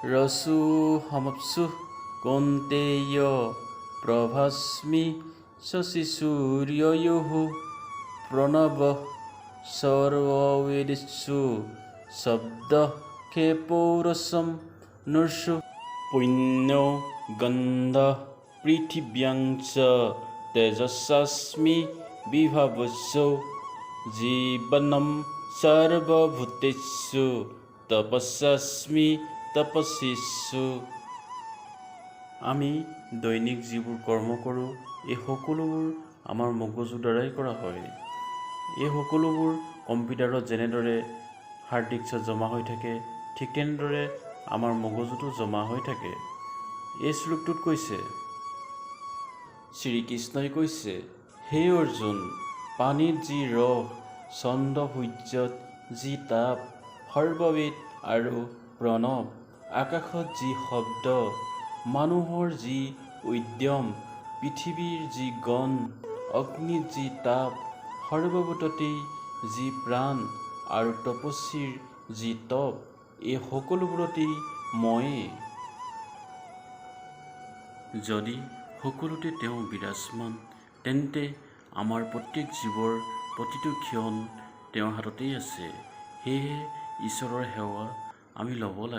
ৰসোহমপ্সু কৌন্তেয় প্ৰভাস্মি শশীসূৰ্যয়োঃ প্ৰণৱঃ সৰ্ববেদেষু শব্দঃ খে পৌৰুষম নৃষু। পুণ্য গন্ধঃ পৃথিৱ্যাং চ তেজস্যাস্মি বিভাৱসৌ জীৱনম সৰ্বভূতেষু তপস্যাস্মি তপস্বিষু। আমি দৈনিক যিবোৰ কৰ্ম কৰোঁ, এই সকলোবোৰ আমাৰ মগজুৰ দ্বাৰাই কৰা হয়। এই সকলোবোৰ কম্পিউটাৰত যেনেদৰে হাৰ্ড ডিস্কত জমা হৈ থাকে, ঠিক তেনেদৰে আমাৰ মগজুতো জমা হৈ থাকে। এই শ্লোকটোত কৈছে, শ্ৰীকৃষ্ণই কৈছে, হে অৰ্জুন, পানীত যি ৰস, চন্দ্ৰ সূৰ্যত যি তাপ, সৰ্ববেদ আৰু প্ৰণৱ, আকাশত যি শব্দ, মানুহৰ যি উদ্যম, পৃথিৱীৰ যি গন্ধ, অগ্নিত যি তাপ, সৰ্বভূততেই যি প্ৰাণ আৰু তপস্বীৰ যি তপ, এই সকলোবোৰতেই ময়েই। যদি সকলোতে তেওঁ বিৰাজমান, তেন্তে আমাৰ প্ৰত্যেক জীৱৰ প্ৰতিটো ক্ষণ তেওঁৰ হাততেই আছে। সেয়েহে ঈশ্বৰৰ সেৱা আমি ল'ব লাগে।